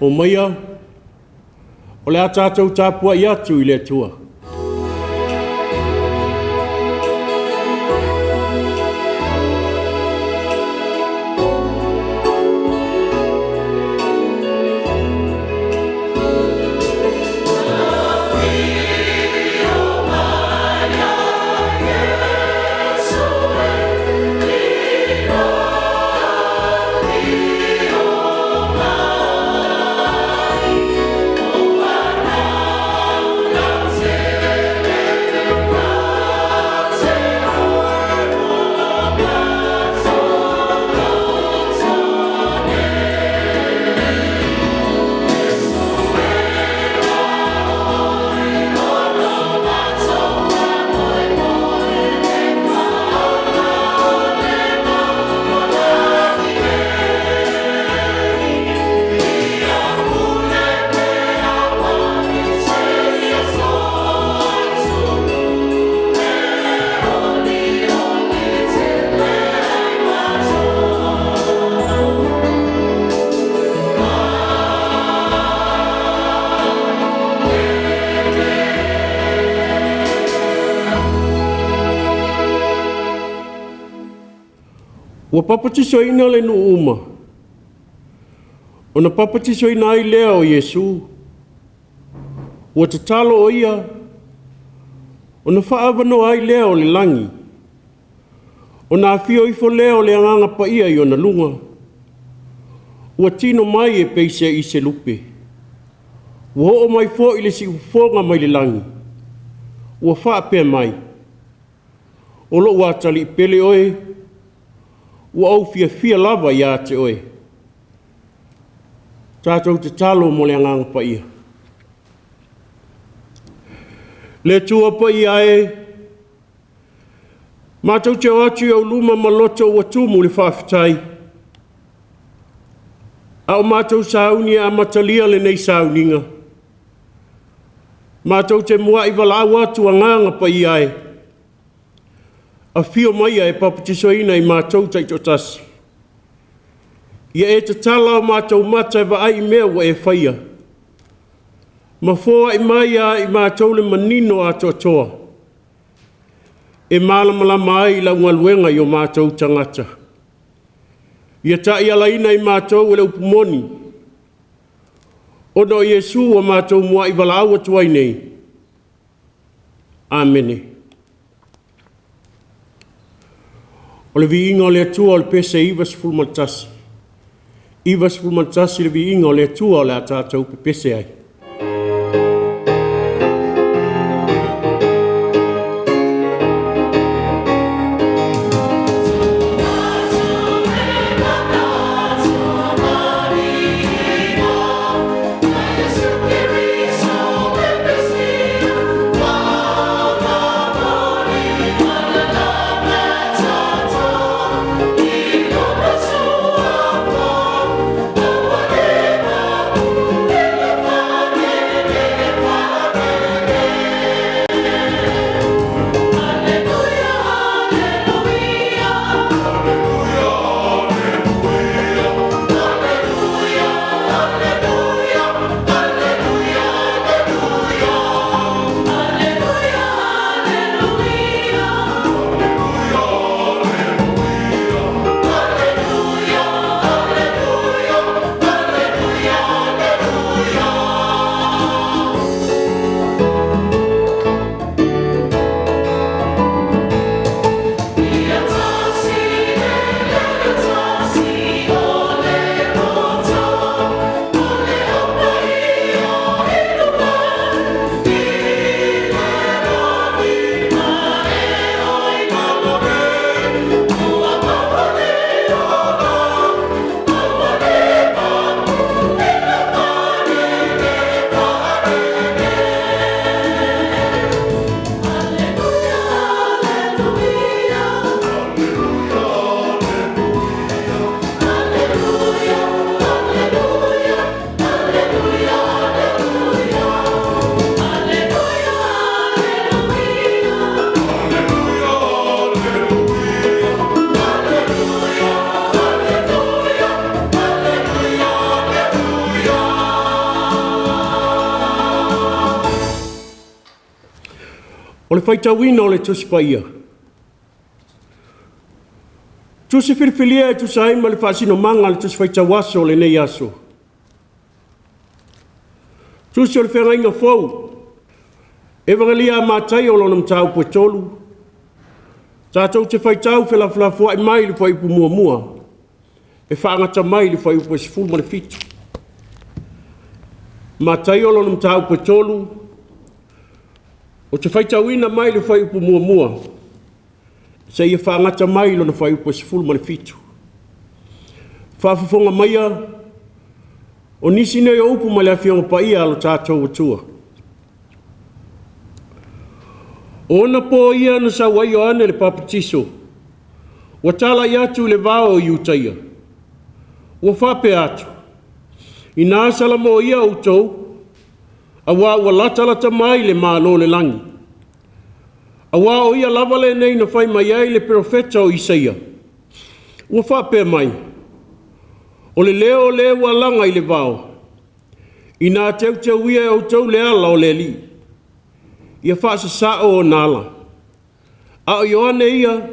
Omaia, o le a tatou tapuai atu i le Atua. Ua papatisoina le nuu uma, ona papatisoina ai lea o Iesu. Ua tatalo o Ia, ona faaavanoa ai lea o le lagi, ona afio ifo lea o le Agaga Paia i ona luga, ua tino mai e pei se lupe. Ua oo mai foi le siufofoga mai le lagi, ua faapea mai, “O lou Atalii pele oe, ua ou fiafia lava ia te oe.” Tatou tatalo mo le Agaga Paia. Le Atua Paia e, matou te o atu i ou luma ma loto ua tumu i le faafetai, a o matou sauni e amatalia lenei sauniga, matou te muai valaau atu, Agaga Paia e, afio maia e papatisoina i matou taitoatasi. Ia e tatala o matou mata e vaai i mea ua e faia, ma foai mai ia i matou le manino atoatoa e malamalama ai lau galuega i o matou tagata. Ia taialaina i matou e le upu moni, ona o Iesu ua matou muai valaau atu ai nei. Amene. O le viiga o le Atua o le pese 91, 91 le viiga o le Atua o le a tatou pepese ai. O le faitauina o le Tusi Paia. Tusi filifilia e tusa ai ma le faasinomaga a le Tusi Faitau Aso o lenei aso. Tusi o le Feagaiga Fou, Evagelia a Mataio lona mataupu e 3, tatou te faitau felafolafoai mai le fuaiupu muamua e faagata mai i le fuaiupu e 17. Mataio lona mataupu e 3, ou te faitauina mai le fuaiupu muamua seia faagata mai lona fuaiupu e 17. Faafofoga maia, o nisi nei o upu mai le Afioga Paia a lo tatou Atua. O ona po ia na sau ai Ioane le Papatiso, ua talai atu i le vao o Iutaia. Ua faapea atu, ina salamoia outou, aua ua latalata mai le Malo o le lagi. Aua o ia lava lenei na fai mai ai le perofeta o Isaia. Ua faapea mai, o le leo o le ua laga i le vao, ina teuteu ia e outou le ala o le Alii, ia faasasao ona ala. A o Ioane ia,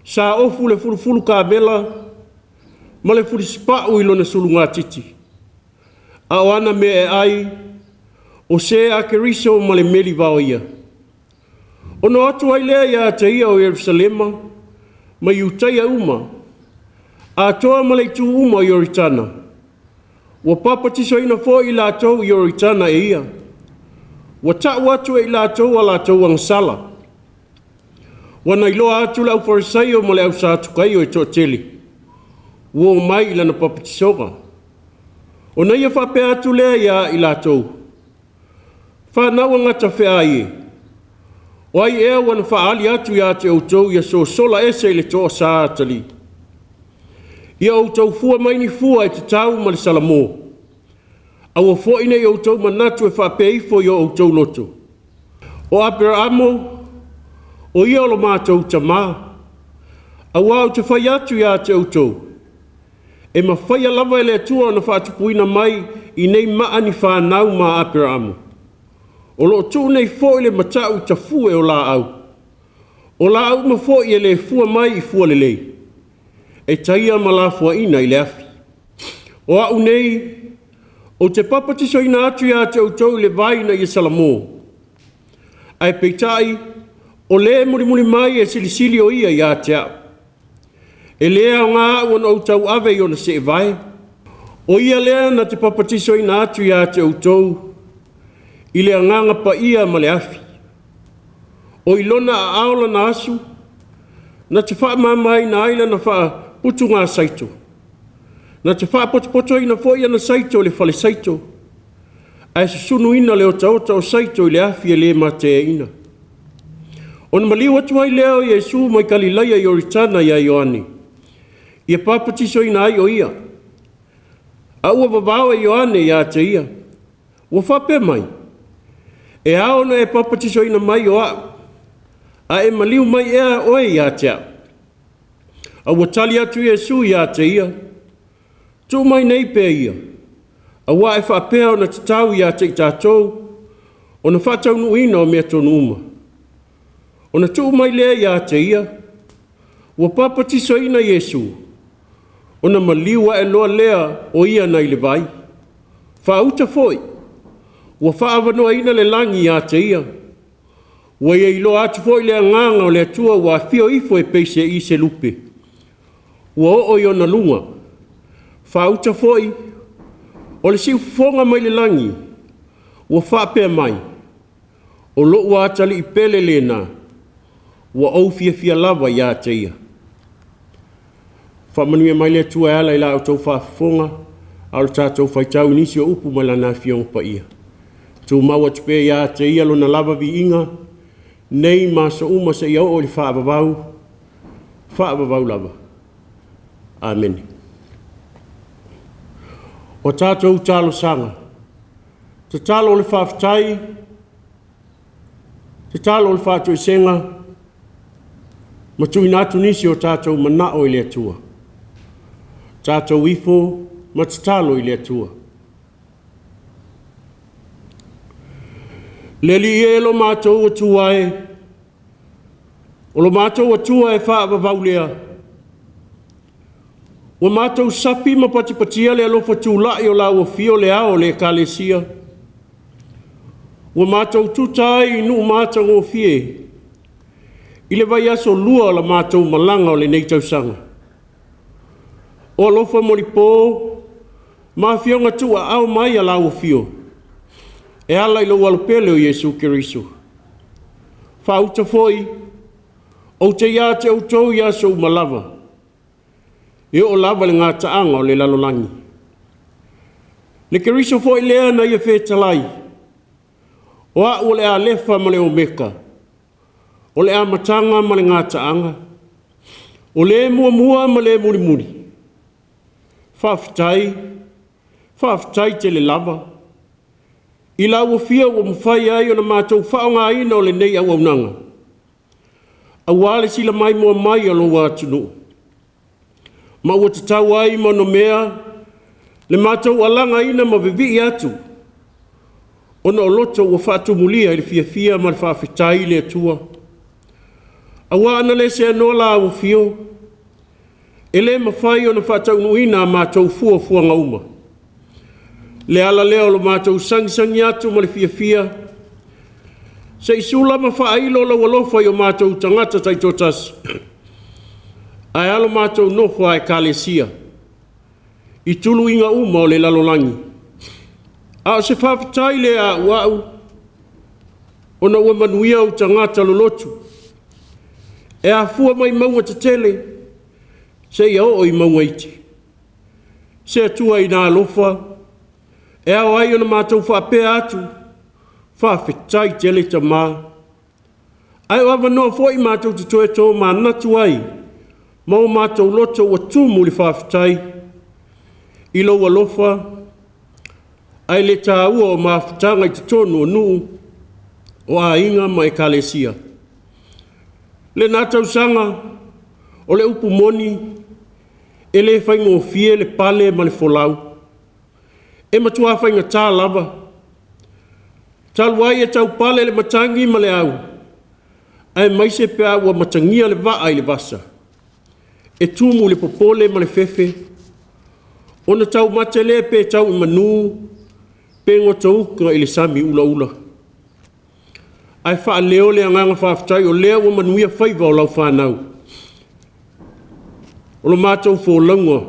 sa ofu le fulufulu kamela ma le fulisipau i lona sulugatiti. A o ana mea e ai, o se a Keriso ma le meli vaoia. Ona o atu ai lea ia te ia o Ierusalema ma Iutaia uma, atoa ma le itu uma o Ioritana, ua papatisoina foi i latou i Ioritana e ia. Ua tau atu e i latou a latou agasala. Ua na iloa atu le aufarisaio ma le ausatukaio e toatele, ua o mai i lana papatisoga. Ona ia faapea atu lea ia i latou, whanau ngata whea e, o ai ea ua na whaali atu ia te outou ia sosola ese i le toa sa atali. Ia outou fua mai ni fua e te tau ma le salamo. Aua foi nei outou manatu e faapea ifo i o outou loto. O Aperaamo, o ia o lo mātou tamā. Aua ou te fai atu ia te outou. E mawhaia lava e le Atua ona whaatupuina mai i nei maa ni whanau ma Aperaamo. O lo tuu nei foi le matau i tafu e o la au. O la au ma foi e le fua mai i fua lelei. E taia ma la fuaina i le afi. O au nei, o te papatisoina atu ia te outou i le vai na ia salamo. Ae peitai, o le mulimuli mai e silisili o ia ia te au. E le au ngā au ona ou ave i ona se vai. O ia lea na te papatisoina atu ia te outou i le anganga paia ma le afi. O ilona a aola na asu, na te whaamama na aila na wha putu ngā saito. Na te whaapotopoto ina foi ana saito le fale saito. Ae susunu ina le otaota o saito i le afi e le matea ina. Ona maliu atu ai leo i Iesu mai Kalilaia i Ioritana ia Ioane. Ia papatiso ina ai o ia. A ua vavao e Ioane ia te ia. Ua whapea mai. E ao na e papatiso ina mai o au. A e maliu mai ea oe ia te au. A ua tali atu Iesu ia te ia. Tū mai nei pea ia. A ua e whaapea o na te tau ia te i tātou. O na whaataunuina o mea tonu uma. O na tuu mai lea ia te ia. Ua papatiso ina Iesu. O na maliu a e loa lea o ia na i le vai. Whaauta foi. Ua whaawanoa ina le langi ia te ia. Ua ia iloa atu foi le anganga o le Atua ua afio ifo e peise i se lupe. Ua oo i ona lunga. Whaauta foi. O le siufofoga mai le langi. Ua whaapea mai. O lou atali i pele lena. Ua ou fiafia lava ia te ia. Whaamanuia mai le Atua e ala i la outou faafofoga, a o le tatou faitau i nisi o upu mai lana afioga paia. Tumau atu pea ia te ia lona lava viiga, nei ma aso uma seia oo i le faavavau, faavavau lava. Amene. O tatou talosaga, tatalo o le faafetai, tatalo o le faatoesega, ma tuuina atu nisi o tatou manao i le Atua. Tatou ifo ma tatalo i le Atua. Le Alii e lo matou Atua e, o lo matou Atua e faavavau lea, ua matou sapi ma patipatia le alofa tulai o lau afio le ao o le Ekalesia, ua matou tuta ai i nuu matagofie i le vaiaso lua o la matou malaga o lenei tausaga. O alofa molipo ma afioga tuuaao mai a lau afio e ala i lou Alo pele o Iesu Keriso. Faauta foi, ou te ia te outou i aso uma lava, e oo lava i le gataaga o le lalolagi. Le Keriso foi lea na ia fetalai, o au o le Alefa ma le Omeka, o le amataga ma le gataaga, o le muamua ma le mulimuli. Faafetai, faafetai tele lava. I lau afio ua mafai ai ona matou faaaogaina o lenei auaunaga, aua le silamaimoa mai a lou atunuu, ma ua tatau ai ma onomea le matou alagaina ma vivii atu, ona o loto ua faatumulia i le fiafia ma le faafetai i le Atua. Aua ana le seanoa lau afio, e le mafai ona faataunuuina a matou fuafuaga uma. Le ala lea o lo matou sagisagi atu ma le fiafia, se i sula ma faailo lou alofa i o matou tagata taitoatasi, ae a lo matou nofo a Ekalesia i tuluiga uma o le lalolagi. A o se faafetai le a'ua'u ona ua manuia ou tagata lolotu e afua mai mauga tetele seia oo i mauga iti. Se Atua ina alofa e ao ai ona matou faapea atu, faafetai tele Tama. Ae o avanoa foi matou te toe tomanatu ai ma o matou loto ua tumu i le faafetai i lou alofa ae le taua o mafutaga i totonu o nuu, o aiga ma ekalesia. Lena tausaga, o le upu moni, e le faigofie le pale ma le folau. E matua faigata lava. Talu ai e taupale le matagi ma le au, aemaise pe a ua matagia le vaa i le vasa, e tumu i le popole ma le fefe, ona taumate lea pe tau i manu pe gotauta i le sami ulaula. Ae faaleo le agaga faafetai o lea ua manuia faiva o lau fanau. O le matou folauga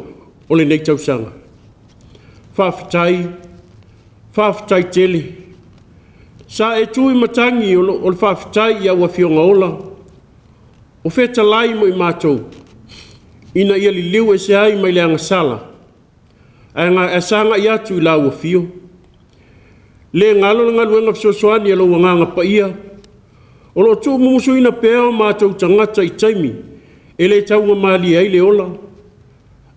o lenei tausaga. Faafetai, faafetai tele. Sa e tu i matagi o le faafetai i au Afioga ola, o fetalai mo i matou, ina ia liliu ese ai mai le agasala, ae sagai atu i lau afio. Le galo le galuega fesoasoani a lou agaga paia, o lo o tuumumusuina pea o matou tagata i taimi e le taugamalie ai le ola,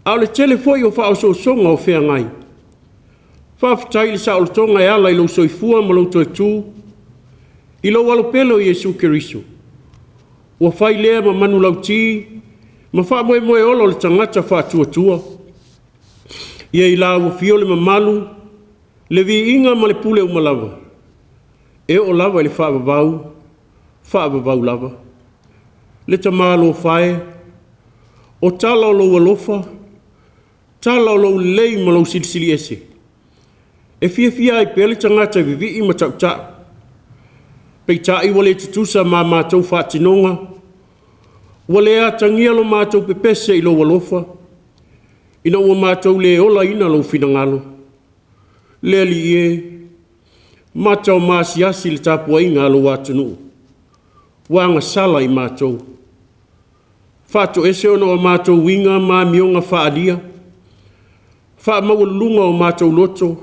a o le tele foi o faaosoosoga o feagai. Faafetai i le saolotoga e ala i lou soifua ma lou toe tu, i lou Alo pele o Iesu Keriso, ua fai lea ma manulauti ma faamoemoe ola o le tagata faatuatua. Ia i lau afio le mamalu, le viiga ma le pule uma lava, e oo lava i le faavavau, faavavau lava. Le Tama alofa e, o tala o lou alofa, tala o lou lelei ma lou silisili ese. E fiafia ai pea le tagata e vivii ma tautau. Peitai ua le tutusa ma matou faatinoga, ua le atagia lo matou pepese i lou alofa, ina ua matou le olaina lou finagalo. Le Alii e, mata o maasiasi le tapuaiga a lou atunuu, ua agasala i matou. Faatoese ona o matou uiga ma amioga faaalia, faamaualuluga o matou loto,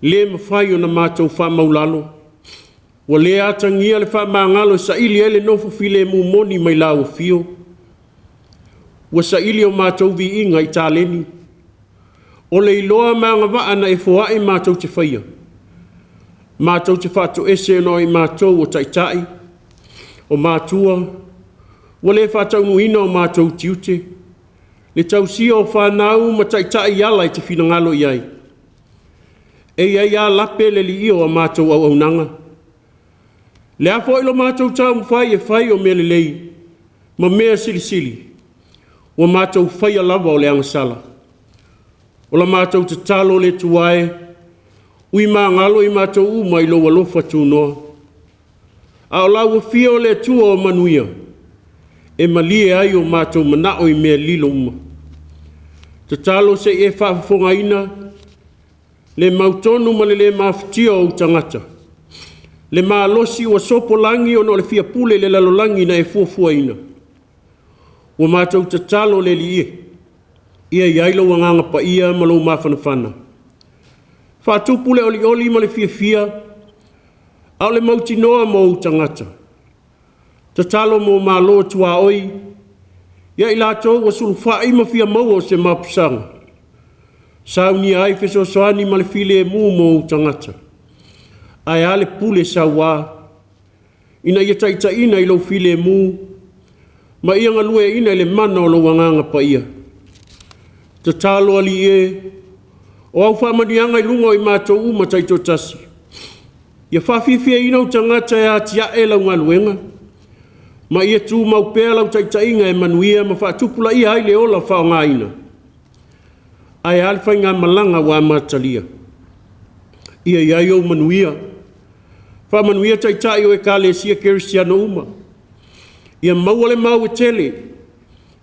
le mafai ona matou faamaulalo, ua le atagia le faamagalo e saili ai le nofo filemu moni mai lau afio. Ua saili o matou viiga i taleni, o le iloa ma agavaa na e foai matou te faia, matou te faatoese ona o i matou o taitai, o matua, ua le faataunuuina o matou tiute, le tausia o fanau ma taitai i ala e te finagalo i ai. E i ai lava lape le liia o a matou auaunaga. Le a foi lo matou taumafai e fai o mea lelei ma mea silisili, ua matou faia lava o le agasala. O la matou tatalo le Atua e, ui magalo i matou uma i lou alofa tunoa. A o lau afio o le Atua o manuia, e malie ai o matou manao i mea lilo uma. Tatalo se i e faafofogaina le mautonu ma le le mafatia o ou tagata, le malosi ua sopolagi ona o le fia pule i le lalolagi na e fuafuaina. Ua matou tatalo le Alii e, ia i ai lou agaga paia ma lou mafanafana. Faatupu le olioli ma le fiafia, a o le mautinoa mo ou tagata. Tatalo mo Malo tuaoi, ia i latou ua sulufai ma fia maua o se mapusaga, saunia ai fesoasoani ma le filemu mo ou tagata. Ae a le pule saua ina ia taitaiina i lou filemu ma ia galueaiina i le mana o lou agaga paia. Tatalo Alii e, o au faamanuiaga i luga o i matou uma taitoatasi, ia faafiafiaina ou tagata e atiae lau galuega, ma ia tumau pea lau taitaiga e manuia ma faatupulaia ai le ola faaaogaina. Ae a le faigamalaga ua amatalia? Ia i ai ou manuia. Faamanuia Taitai o Ekalesia Kerisiano uma. Ia maua le mau e tele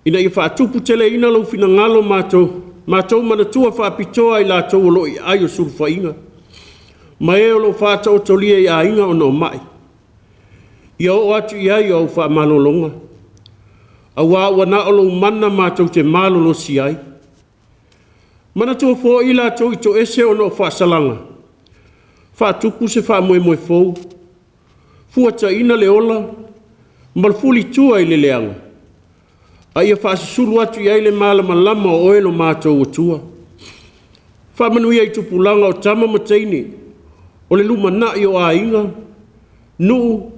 ina ia faatuputeleina lou finagalo matou manatua faapitoa i latou o lo o i aai o sulufaiga ma e o lo o faataotolia i aiga ona o mai. Ia oo atu i ai au faamalologa, aua ua na o lou mana matou te malolosi ai. Manatua foi i latou i toese ona o faasalaga, faatupu se faamoemoe fou, fuataina le ola ma le fulitua i le leaga, a ia faasusulu atu i ai le malamalama o oe lo matou Atua. Faamanuia i tupulaga o tama ma teine, o le lumanai o aiga, nuu,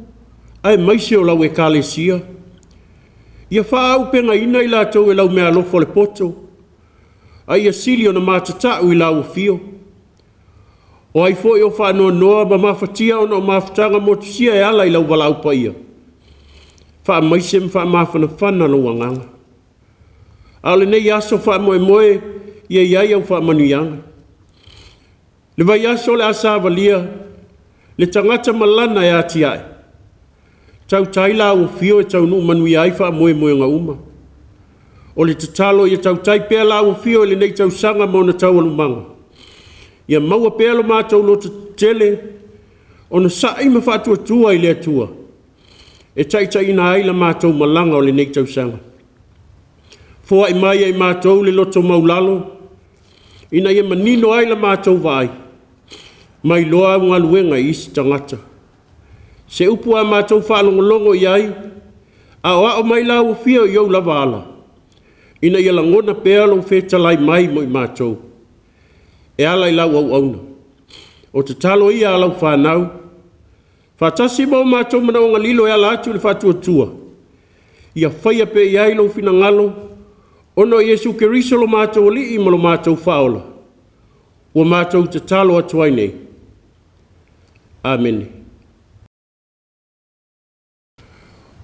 aemaise o lau Ekalesia. Ia faaauupegaina i latou e lau meaalofa o le poto, a ia sili ona matatau i lau afio. O ai foi o faanoanoa ma mafatia ona o mafutaga motusia e ala i lau valaau paia, faamaise ma faamafanafana lou agaga. A o lenei aso faamoemoe, ia i ai au faamanuiaga. Le vaiaso o le a savalia le tagata ma lana e atiae, tautai lau afio e taunuu manuia ai faamoemoega uma. O le tatalo ia tautai pea lau afio i lenei tausaga ma ona taualumaga, ia maua pea lo matou lototetele, onosai ma faatuatua i le Atua e taitaiina ai la matou malaga o lenei tausaga. Foai mai ia i matou le loto maualalo ina ia manino ai la matou vaai, ma iloa au galuega i isi tagata. Se upu a matou faalogologo i ai, aoao mai lau afio i ou lava ala, ina ia lagona pea lou fetalai mai mo i matou, e ala i lau auauna. O tatalo ia a lau fanau, faatasi ma o matou manaoga lilo e ala atu i le faatuatua, ia faia pea i ai lou finagalo, ona o Iesu Keriso lo matou Alii ma lo matou Faaola, ua matou tatalo atu ai nei. Amene.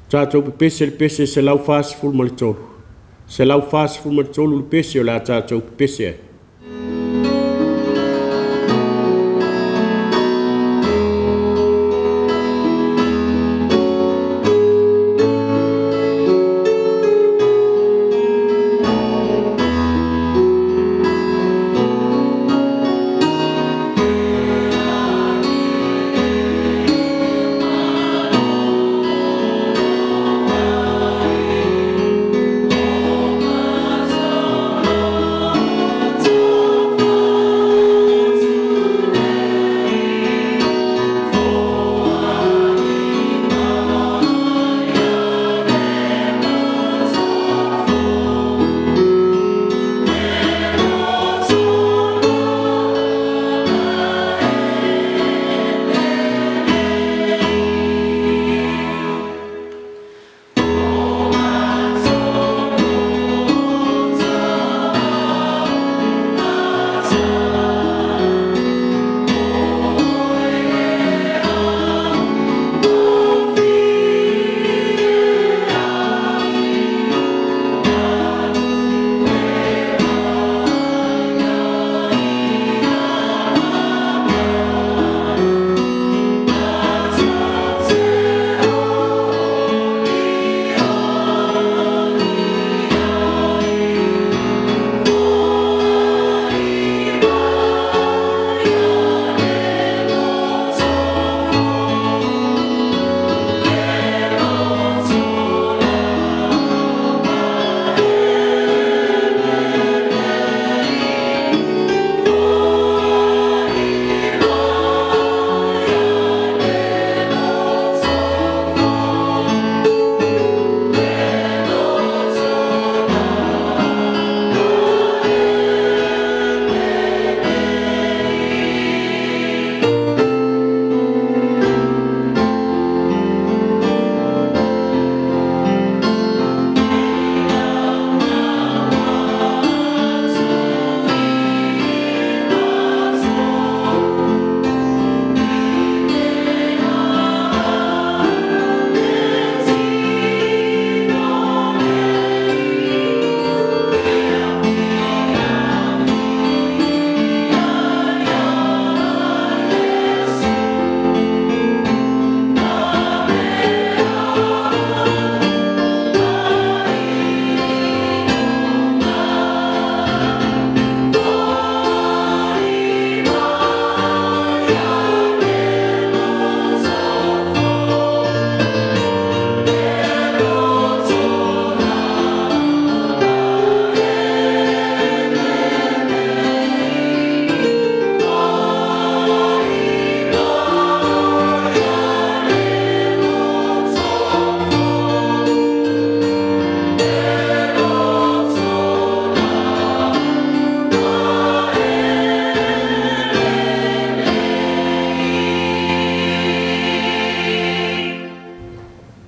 Tatou pepese i le pese 143. 143 le pese o le a tatou pepese ai.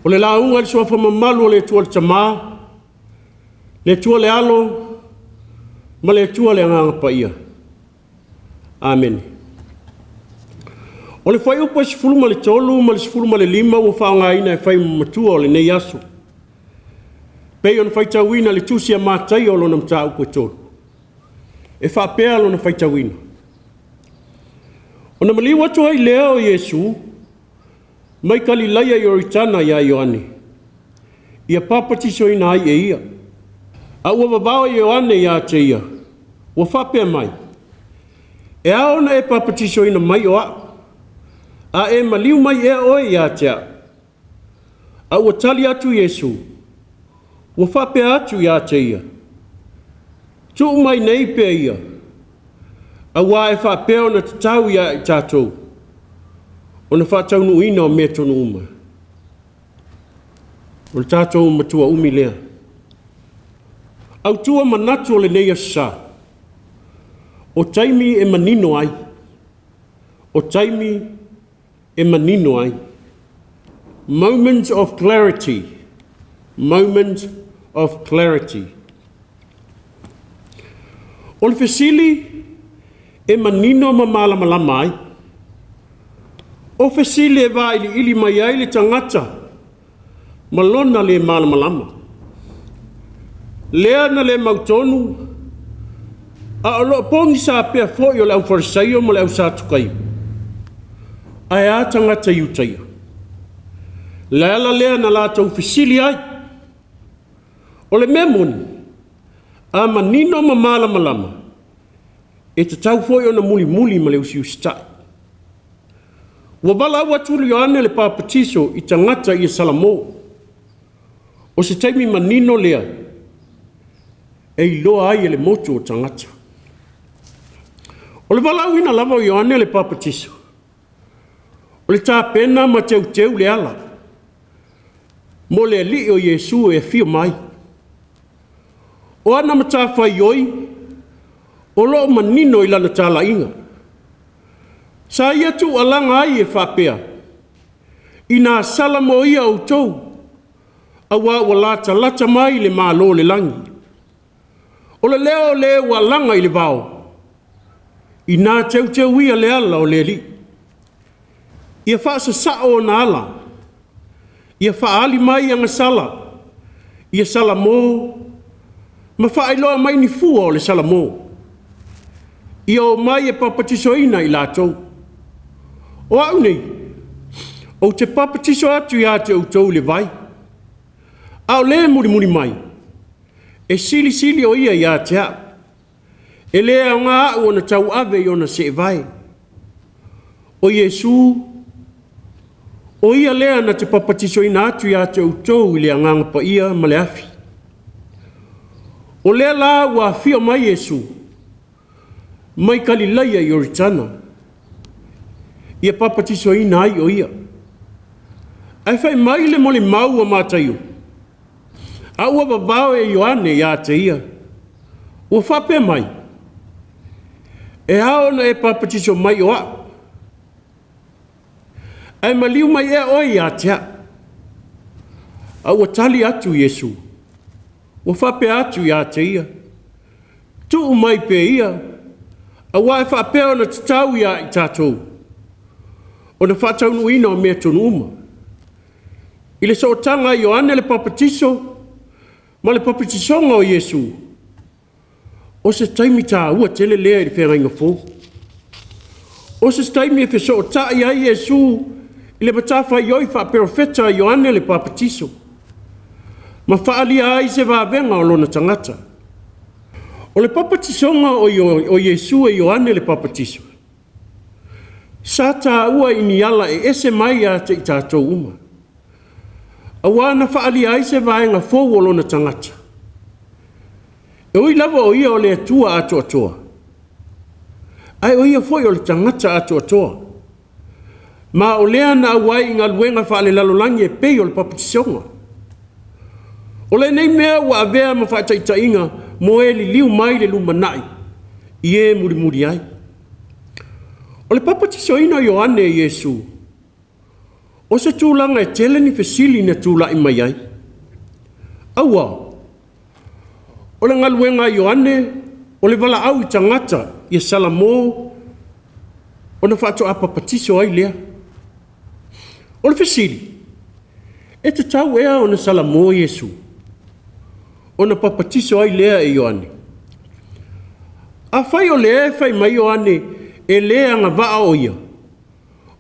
O le lauga i le suafa mamalu o le Atua le Tama, le Atua le Alo ma le Atua le Agaga Paia. Amene. O le fuaiupu e 13 ma le 15 ua faaaogaina e fai ma matua o lenei aso, pei ona faitauina i le tusi a Mataio o lona mataupu e 3, e faapea lona faitauina. Ona maliu atu ai lea o Iesu mai Kalilaia i Ioritana ia Ioane, ia papatisoina ai e ia. A ua vavao Ioane ia te ia, ua faapea mai, e ao ona e papatisoina mai o a'u, a e maliu mai ea oe ia te a'u? A ua tali atu Iesu, ua faapea atu ia te ia, tuu mai nei pea ia, auā e faapea ona tatau ia i tatou, ona faataunuuina o mea tonu uma. O le tatou matua umi lea. Autua manatu o lenei Aso Sa, o taimi e manino ai. O taimi e manino ai. Moment of clarity. Moment of clarity. O le fesili e manino ma malamalama ai. O fesili e vailiili mai ai le tagata ma lona le malamalama. Lea na le mautonu, a o loo pogisa pea foi o le aufarisaio ma le au Satukaio. Ae a tagata Iutaia. Le ala lea na latou fesili ai. O le mea moni, a manino ma malamalama, e tatau foi ona mulimuli ma le usiusitai. Ua valaau atu Ioane le papatiso i tagata ia Salamo. O se taimi manino lea, e iloa ai e le motu o tagata. O le valaauina lava o Ioane le papatiso, o le tapena ma teuteu le ala, mo le alii o Iesu e afio mai. O ana matafaioi, o loo manino i lana talaiga. Sa ia tuualaga ai e faapea, ina sala mo ia outou, auā ua latalata mai le malo o le lagi. O le leo o le ua laga i le vao, ina teuteu ia le ala o le Alii. Ia faasasao ona ala, ia faaali mai agasala, ia Salamo, ma faailoa mai ni fua o le Salamo. Ia o mai e papatisoina i latou. O au nei, ou te papatiso atu ia te outou i le vai, a o le mulimuli mai, e silisili o ia ia te au. E le aoga au ona tauave i ona seevae. O Iesu, o ia lea na te papatisoina atu ia te outou i le agaga paia ma le afi. O lea la ua afio mai Iesu, mai Kalilaia i Ioritana, ia papatisoina ai o ia. Ae fai mai le molimau a Mataio, a ua vavao e Ioane ia te ia, ua faapea mai, e ao ona e papatiso mai o a'u, ae maliu mai ea oe ia te a'u. A ua tali atu Iesu, ua faapea atu ia te ia, tuu mai pea ia, auā e faapea ona tatau ia i tatou, ona faataunuuina o mea tonu uma. I le sootaga a Ioane le papatiso ma le papatisoga o Iesu, o se taimi tāua tele lea i le feagaiga fou. O se taimi e fesootai ai Iesu i le matafaioi faaperofeta a Ioane le papatiso, ma faaalia ai se vavega o lona tagata. O le papatisoga o Iesu e Ioane le papatiso, sa tāua i ni ala e ese mai ia te i tatou uma. Auā na faaalia ai se vaega fou o lona tagata. E ui lava o ia o le Atua atoatoa, ae o ia foi o le tagata atoatoa. Ma o lea na auai i galuega faalelalolagi e pei o le papatisoga. O lenei mea ua avea ma faataitaiga mo e liliu mai le lumanai i e mulimuli ai. O le papatisoina o Ioane e Iesu, o O se tulaga e tele ni fesili na tulai mai ai. Aua, o le galuega a Ioane, o le valaau i tagata ia salamo ona faatoa papatiso ai lea. O le fesili, e tatau ea ona salamo Iesu ona papatiso ai lea e Ioane? Afai o lea e fai mai Ioane e le agavaa o ia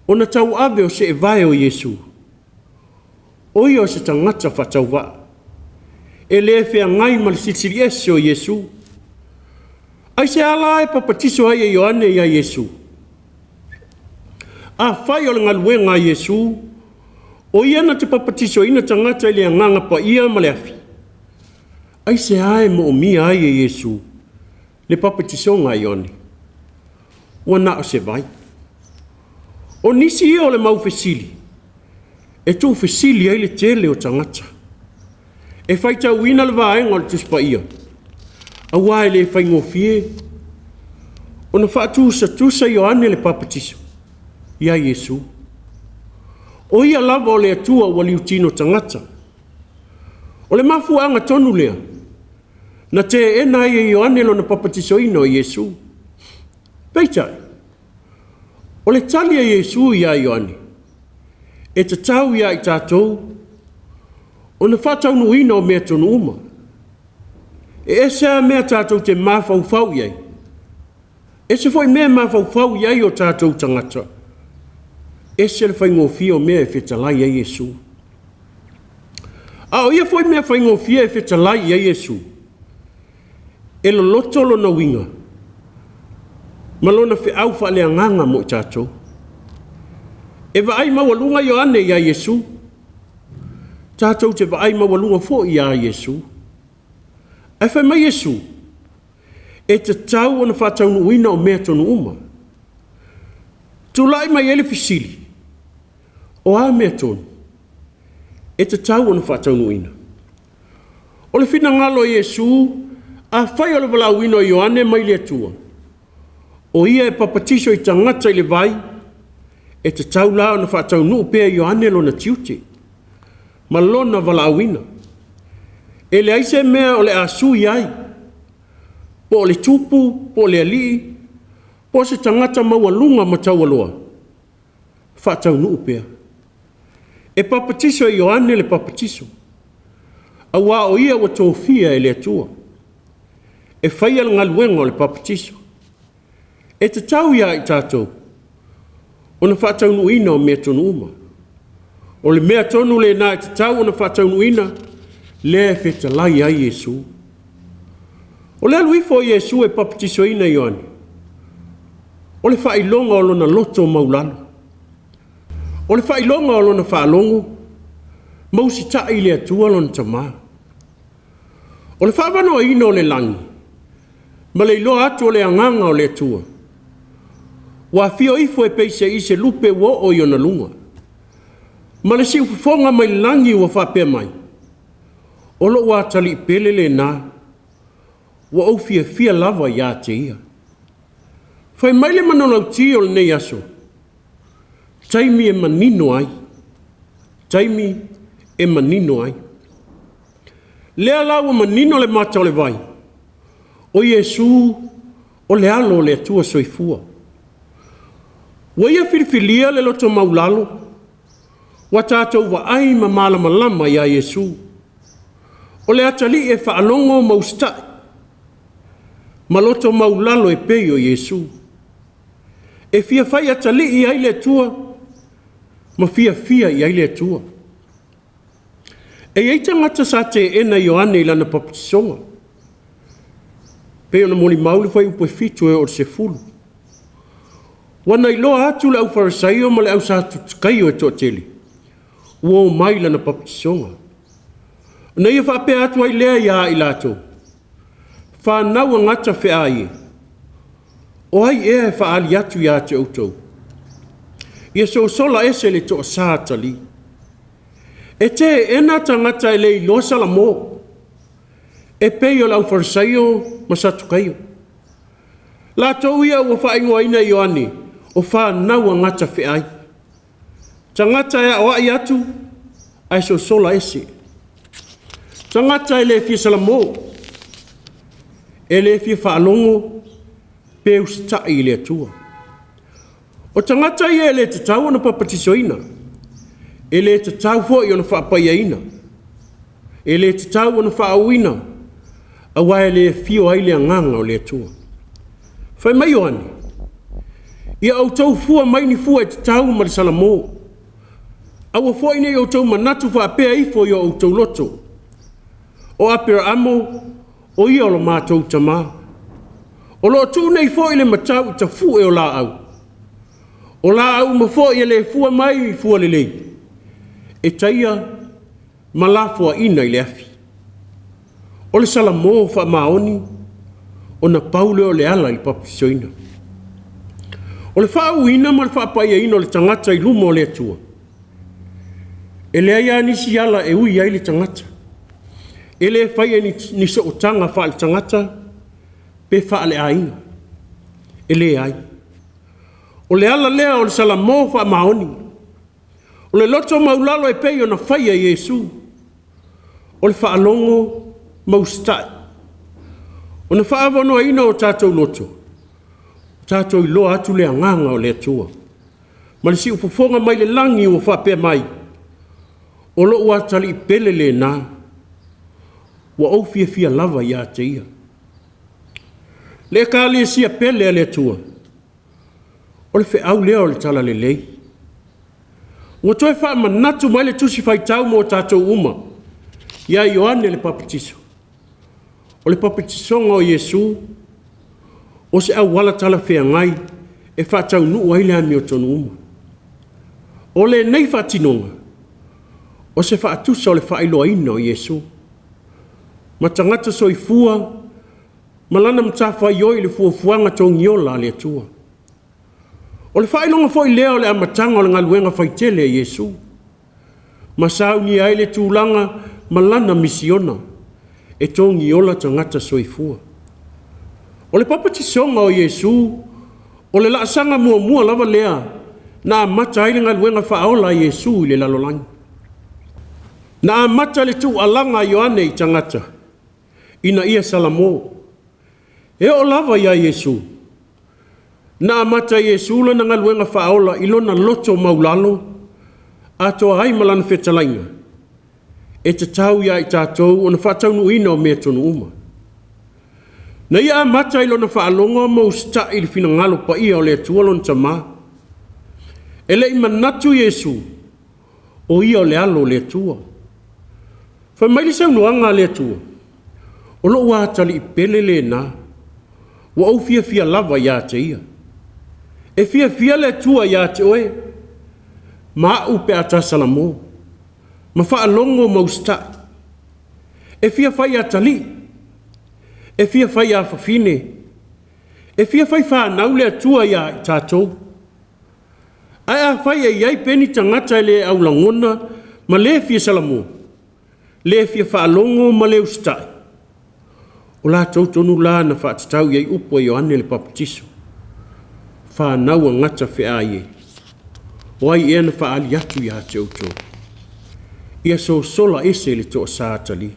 ona tauave o seevae o Iesu, o ia o se tagata faatauvaa, e le feagai ma le Silisili Ese o Iesu. Aisea la e papatiso ai e Ioane ia Iesu? Afai o le galuega a Iesu, o ia na te papatisoina tagata i le Agaga Paia ma le afi, aisea e moomia ai e Iesu le papatisoga a Ioane? Ua na o se vai. O nisi ia o le mau fesili e tuufesili ai le tele o tagata e faitauina le vaega o le Tusi Paia, aua e le faigofie ona faatusatusa Ioane le papatiso ia Iesu. O ia lava o le Atua ua liutino tagata. O le mafuaaga tonu lea na teena ai e Ioane lona papatisoina o Iesu. Peitai, o le tali a Iesu ia Ioane, e tatau ia i tatou ona faataunuuina o mea tonu uma. E ese lava mea tatou te mafaufau i ai, ese foi mea e mafaufau i ai o tatou tagata, ese le faigofie o mea e fetalai i ai Iesu. A o ia foi mea faigofie e fetalai i ai Iesu, e loloto lona uiga ma lona feau faaleagaga mo i tatou. E vaai maualuga Ioane ia Iesu, tatou te vaai maualuga foi ia Iesu. Ae fai mai Iesu, e tatau ona faataunuuina o mea tonu uma. Tulai mai ai le fesili, o a mea tonu e tatau ona faataunuuina? O le finagalo o Iesu, afai o le valaauina o Ioane mai le Atua, o ia e papatiso i tagata i le vai, e tatau la ona faataunuu pea e Ioane lona tiute ma lona valaauina. E leai se mea o le a sui ai, po o le tupu, po o le alii, po o se tagata maualuga ma taualoa, faataunuu pea. E papatiso e Ioane le papatiso, aua o ia ua tofia e le Atua e faia le galuega o le papatiso. E tatau ia i tatou ona faataunuuina o mea tonu uma. O le mea tonu lena e tatau ona faataunuuina, lea e fetalai ai Iesu. O le alu ifo o Iesu e papatisoina Ioane, o le faailoga o lona loto maualalo, o le faailoga o lona faalogo, ma usitai i le Atua lona Tama. O le faavanoaina o le lagi, ma le iloa atu o le agaga o le Atua, ua afio ifo e peiseai se lupe ua oo i ona luga, ma le siufofoga mai le lagi ua faapea mai, o lou atalii pele lena, ua ou fiafia lava ia te ia. Fai mai le manulauti o lenei aso, taimi e manino ai, taimi e manino ai. Lea la ua manino le mata o le vai, o Iesu o le alo o le Atua soifua. Ua ia filifilia le loto maulalo, ua tatou vaai ma malamalama ia Iesu. O le atalii e faalogo ma usitai, ma loto maulalo e pei o Iesu. E fia fai atalii ai le Atua, ma fiafia i ai le Atua. E i ai tagata sa teena Ioane i lana papatisoga, pei ona molimau le fuaiupu e 7 e oo i le 10. Ua na iloa atu le aufarisaio ma le au Satukaio e toatele, ua omai i lana papatisoga. Na ia faapea atu ai lea ia i latou, whanau a ngata whea e, o ai ea e whaali atu ia te outou. Ia sosola ese le toa sa tali. E teena tagata e le iloa salamo, e pei o le aufarisaio ma Satukaio. Latou ia ua faaigoaina e Ioane, o whanau a ngata wheai. Tagata e aoai atu ae sosola ese. Tagata e le fia salamo, e le fia faalogo pe usitai i le Atua. O tagata ia e le tatau ona papatisoina, e le tatau foi ona faapaiaina, e le tatau ona faauuina, aua e le afio ai le Agaga o le Atua. Fai mai Ioane, ia outou fua mai ni fua e tatau ma le salamo. Aua foi ne i outou manatu faapea ifo i o outou loto, o Aperaamo o ia o lo matou tama. O lo o tuu nei foi le matau i tafue o laau. O laau uma foi e le fua mai i fua lelei, e taia ma lafoaiina i le afi. O le Salamo faamaoni, ona pau lea o le ala i le papatisoina. O le faauuina ma le faapaiaina o le tagata i luma o le Atua, e leai lava nisi ala e ui ai le tagata. E le faia i ni sootaga faale-tagata pe faale-aiga. E leai. O le ala lea o le Salamo faamaoni. O le loto maualalo e pei ona faia e Iesu. O le faalogo ma usitai. Ona faaavanoaina o tatou loto, tatou iloa atu le agaga o le Atua. Ma le siufofoga mai le lagi ua faapea mai, o lou atalii pele lena, ua ou fiafia lava ia te ia. Le Ekalesia pele a le Atua, o le feau lea o le Talalelei. Ua toe faamanatu mai le tusi faitau mo tatou uma, ia Ioane le Papatiso. O le papatisoga o Iesu, o se auala talafeagai e faataunuu ai le amiotonu uma. O lenei faatinoga, o se faatusa o le faailoaina o Iesu, ma tagata soifua ma lana matafaioi i le fuafuaga togiola a le Atua. O le faailoga foi lea o le amataga o le galuega faitele a Iesu, ma saunia ai le tulaga ma lana misiona e togiola tagata soifua. O le papatisoga o Iesu, o le laasaga muamua lava lea na amata ai le galuega faaola a Iesu i le lalolagi. Na amata le tuualaga a Ioane i tagata ina ia salamo. E oo lava ia Iesu, na amata e Iesu lana galuega faaola i lona loto maulalo, atoa ai ma lana fetalaiga, e tatau ia i tatou ona faataunuuina o mea tonu uma. Na ia amata i lona faalogo ma usitai i le finagalo paia o le Atua lona Tama. E le i manatu Iesu, o ia o le alo o le Atua. Fai mai le saunoaga a le Atua, o lou atalii pele lena, ua ou fiafia lava ia te ia. E fiafia le Atua ia te oe, ma au pe a ta salamo, ma faalogo ma usitai. E fia fai atalii, e fia fai afafine, e fia fai fanau le Atua ia i tatou. Ae afai e i ai pea ni tagata e le aulagona ma le fia salamo, le fia faalogo ma le usitai, o latou tonu la na faatatau i ai upu a Ioane le Papatiso. Fanau a gata feai e, o ai ea na faaali atu ia te outou. Ia sosola ese le toasa atalii.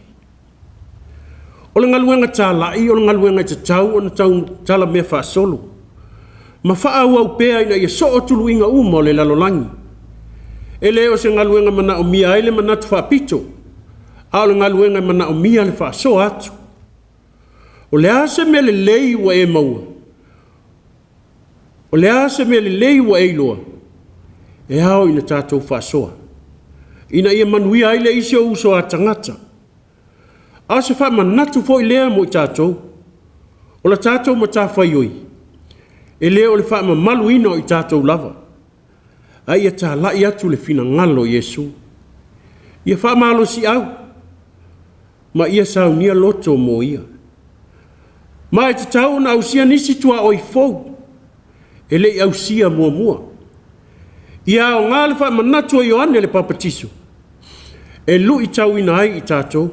O le galuega talai o le galuega e tatau ona tau mea faasolo. Ma faaauau pea ina ia soo tuluiga uma o le lalolagi. E le o se galuega manaomia ai le manatu faapito, a o le galuega e manaomia le faasoa atu. O le a se mea lelei ua e maua? O le a se mea lelei ua e iloa? E ao ina tatou faasoa, ina ia manuia ai le isi ou uso a tagata. A o se faamanatu foi lea mo i tatou. O la tatou matafaioi, e le o le faamamaluina o i tatou lava, a ia talai atu le finagalo o Iesu. Ia faamalosiau, ma ia saunia loto mo ia. Ma e tatau ona ausia nisi tuaoi fou, e le i ausia muamua. Ia aoga le faamanatu a Ioane le Papatiso, e luitauina ai i tatou.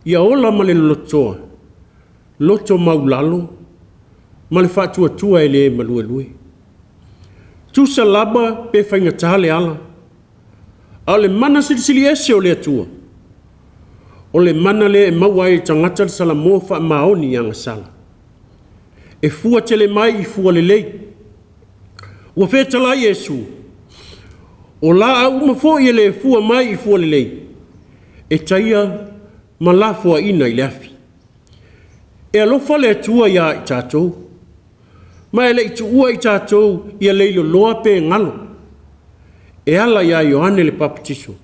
Ia ola ma le lolotoa, loto maulalo, ma le faatuatua e le maluelue. Tusa lava pe faigata le ala, A o le mana silisili ese o le Atua, o le mana lea e maua ai e le tagata le salamo faamaoni i agasala, e fua tele mai i fua lelei. Ua fetalai Iesu, o laau uma foi e le fua mai i fua lelei, e taia ma lafoaiina i le afi. E alofa le Atua ia i tatou, ma e le i tuua i tatou ia leiloloa pe galo, e ala ia Ioane le Papatiso,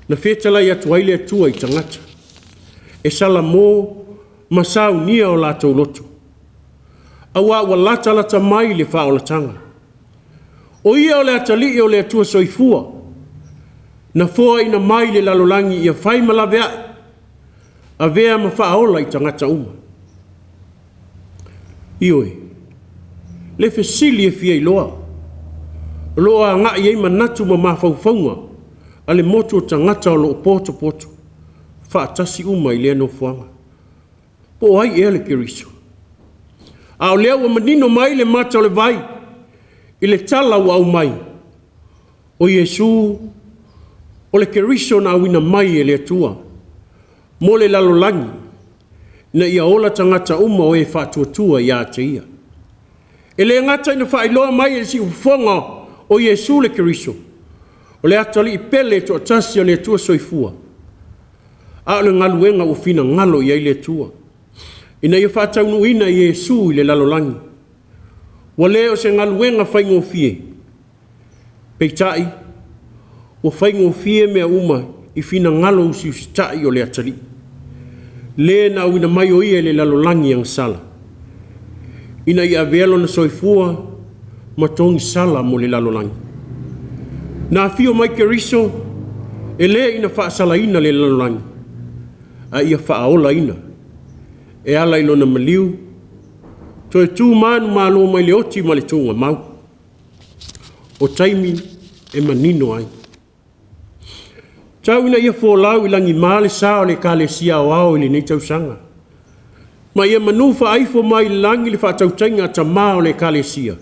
na fetalai atu ai le Atua i tagata, e salamo ma saunia o latou loto, auā ua latalata mai le faaolataga. O Ia o le atalii o le Atua Soifua, na foaina mai le lalolagi ia fai ma laveai, avea ma faaola i tagata uma. Ioe, le fesili e fia iloa, o lo o agai i ai manatu ma mafaufauga a le motu o tagata o lo o potopoto faatasi uma i lea nofoaga. Po o ai ea le Keriso? A o lea ua manino mai le mata o le vai i le tala ua aumai, o Iesu o le Keriso na auina mai e le Atua mo le lalolagi ina ia ola tagata uma o e faatuatua ia te Ia. E le gata ina faailoa mai e le siufofoga o Iesu le Keriso, o le Atalii pele e toatasi o le Atua Soifua, a o le galuega ua finagalo i ai le Atua, ina ia faataunuuina Iesu i le lalolagi. Ua le o se galuega faigofie, peitai, ua faigofie mea uma i finagalo usiusitai o le Atalii, le na auina mai o Ia i le lalolagi agasala, ina ia avea Lona soifua ma togisala mo le lalolagi. Na afio mai Keriso, e le ina faasalaina le lalolagi, a ia faaolaina e ala i lona maliu, toe tu manumalo mai le oti ma le tugamau. O taimi e manino ai. Tau ina ia folau i lagima le sa o le Ekalesia Aoao i lenei tausaga, ma ia manu faaifo mai le lagi le faatautaiga a tamā o le Ekalesia,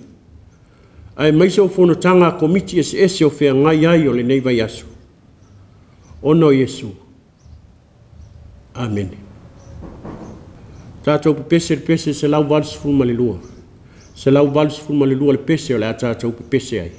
aemaise o fonotaga a Komiti eseese o feagai ai o lenei vaiaso. Ona o Iesu. Amene. Tatou pepese i le pese 182. 182 le pese o le a tatou pepese ai.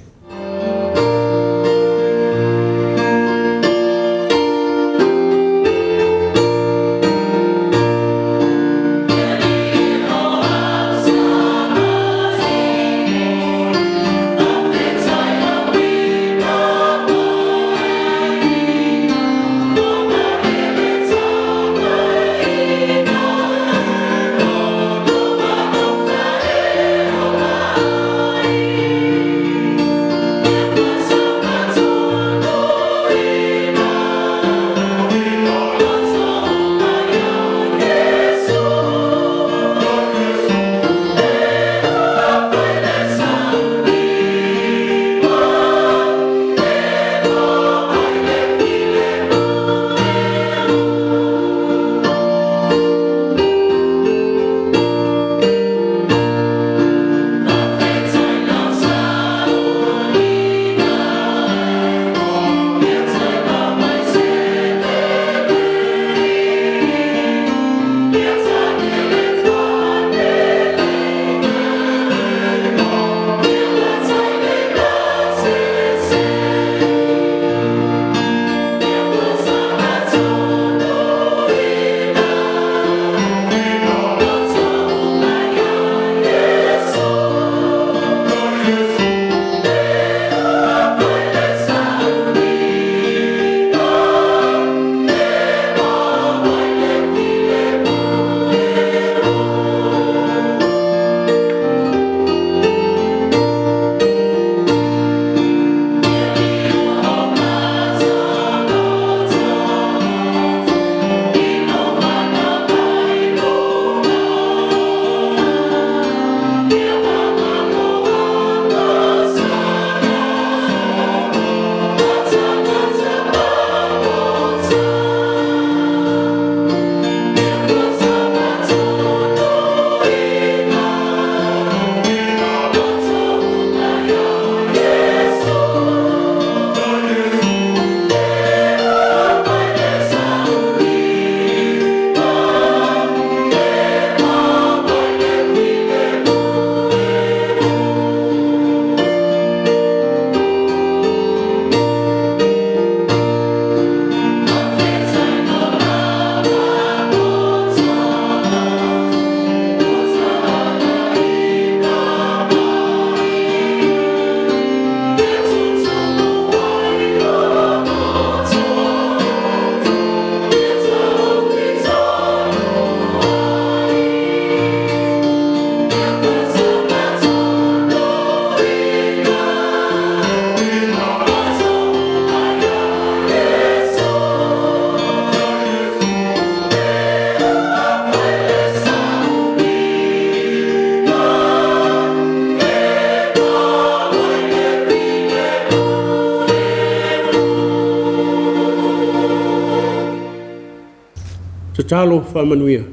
Tatalo faamanuia.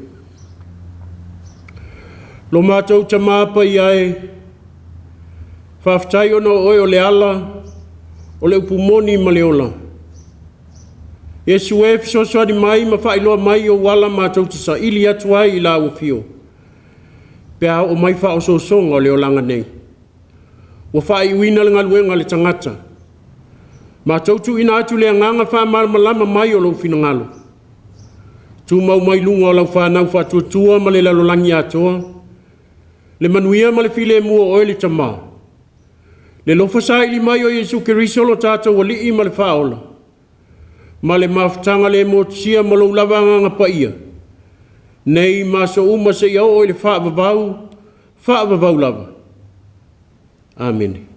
Lo matou Tamā paia e, faafetai ona o oe o le ala, o le upu moni ma le ola. Iesu e, fesoasoani mai ma faailoa mai ou ala matou te saili atu ai i lau afio, pe a oo mai faaosoosoga o le olaga nei. Ua faaiuina le galuega a le tagata. Matou tuuina atu le agaga faamalamalama mai o lou finagalo. Tumau mai luga o lau fanau faatuatua ma le lalolagi atoa, le manuia ma le filemu o oe le Tama. Le alofa saili mai o Iesu Keriso lo tatou Alii ma le Faaola, ma le mafutaga le motusia ma lou lava Agaga Paia, nei ma aso uma seia oo i le faavavau, faavavau lava. Amene.